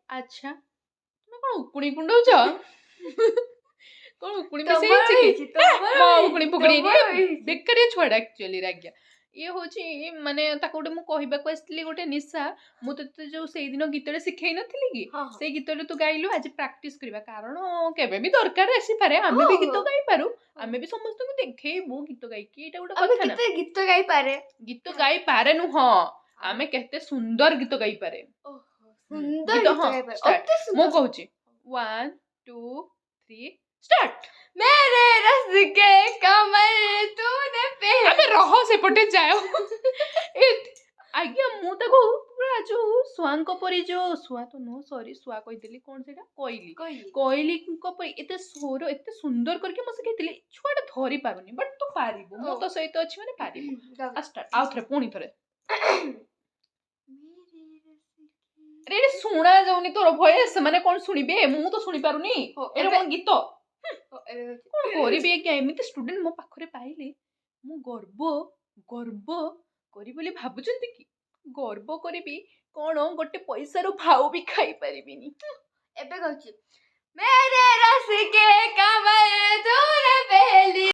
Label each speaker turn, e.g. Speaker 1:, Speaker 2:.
Speaker 1: ଆଚ୍ଛା, ତୁମେ କ'ଣ ଉକୁଣି କୁଣ୍ଡଉଛ? କ'ଣ ଉକୁଣି ମିଶେଇ
Speaker 2: ତମର
Speaker 1: ହେଇଛି କି?
Speaker 2: ହେଇଛି, ତମର
Speaker 1: ମୋ
Speaker 2: ହେଇଛି,
Speaker 1: ଉକୁଣି ଫୁକୁଣି
Speaker 2: ତମର ହେଇଛି।
Speaker 1: ବେକାରିଆ ଛୁଆଟା ଆକ୍ଚୁଆଲି ଆଜ୍ଞା। ଇଏ ହେଉଛି ମାନେ ତାକୁ ଗୋଟେ ମୁଁ କହିବାକୁ ଆସିଥିଲି ଗୋଟେ ନିଶା, ମୁଁ ତୋତେ ଯୋଉ ସେଇଦିନ ଗୀତଟା ଶିଖେଇ ନଥିଲି କି?
Speaker 2: ହଁ।
Speaker 1: ସେଇ ଗୀତଟା ତୁ ଗାଇଲୁ। ଆଜି ପ୍ରାକ୍ଟିସ କରିବା, କାରଣ କେବେ ବି ଦରକାର ଆସିପାରେ। ଆମେ ବି ଗୀତ ଗାଇପାରୁ, ଆମେ ବି ସମସ୍ତଙ୍କୁ ଦେଖେଇବୁ ଗୀତ ଗାଇକି। ଏଇଟା ଗୋଟେ
Speaker 2: ଆମେ
Speaker 1: କଥା ନା?
Speaker 2: କେତେ ଗୀତ ଗାଇପାରେ?
Speaker 1: ଗୀତ ଗାଇପାରେ ନୁହଁ, ଆମେ କେତେ ସୁନ୍ଦର ଗୀତ ଗାଇପାରେ।
Speaker 2: ଓହୋ, ସୁନ୍ଦର
Speaker 1: ଗୀତ,
Speaker 2: ଗୀତ
Speaker 1: ହଁ,
Speaker 2: ଗାଇପାରେ।
Speaker 1: Start.
Speaker 2: ଅତି
Speaker 1: ମୁଁ
Speaker 2: ସୁନ୍ଦର।
Speaker 1: କହୁଛି, ୱାନ୍, ଟୁ, ଥ୍ରୀ, ଷ୍ଟାର୍ଟ।
Speaker 2: मेरे रस के कमल तूने पे
Speaker 1: ଆବେ ରହ, ସେପଟେ ଯାଅ। ଏ ଆଜ୍ଞା, ମୁଁ ତାକୁ ପୁରା ଯୋଉ ଶୁଆଙ୍କ ପରି, ଯୋଉ ଶୁଆ ତ ନୁହଁ, ସରି, ଶୁଆ କହିଦେଲି, କ'ଣ ସେଇଟା, କୋଇଲି।
Speaker 2: କୋଇଲି।
Speaker 1: କୋଇଲିଙ୍କ ପରି ଏତେ ସ୍ୱର ଏତେ ସୁନ୍ଦର କରିକି ମୁଁ ଶିଖେଇଥିଲି। ଛୁଆଟା ଧରି ପାରୁନି, ବଟ୍ ତୁ ପାରିବୁ। ମୁଁ ତୋ ସହିତ ଅଛି ମାନେ ପାରିବୁ। ଷ୍ଟାର୍ଟ, ଆଉ ଥରେ, ପୁଣି ଥରେ। ଆରେ, ଏଠି ଶୁଣା ଯାଉନି ତୋର ଭଏସ। ସେମାନେ କ'ଣ ଶୁଣିବେ? ମୁଁ ତ ଶୁଣି ପାରୁନି।
Speaker 2: ହଉ,
Speaker 1: ଏଇଟା
Speaker 2: ଏବେ
Speaker 1: କ'ଣ ଗୀତ?
Speaker 2: ହଉ, ଏବେ ହଉଛି।
Speaker 1: କ'ଣ କରିବି ଆଜ୍ଞା, ଏମିତି ଷ୍ଟୁଡେଣ୍ଟ ମୋ ପାଖରେ ପାଇଲେ ମୁଁ ଗର୍ବ କରିବି ବୋଲି ଭାବୁଛନ୍ତି କି? ଗର୍ବ କରିବି କ'ଣ, ଗୋଟେ ପଇସାର ଭାଉ ବି ଖାଇପାରିବିନି।
Speaker 2: ଏବେ କହୁଛି, मेरे रस के कमल तूने पहली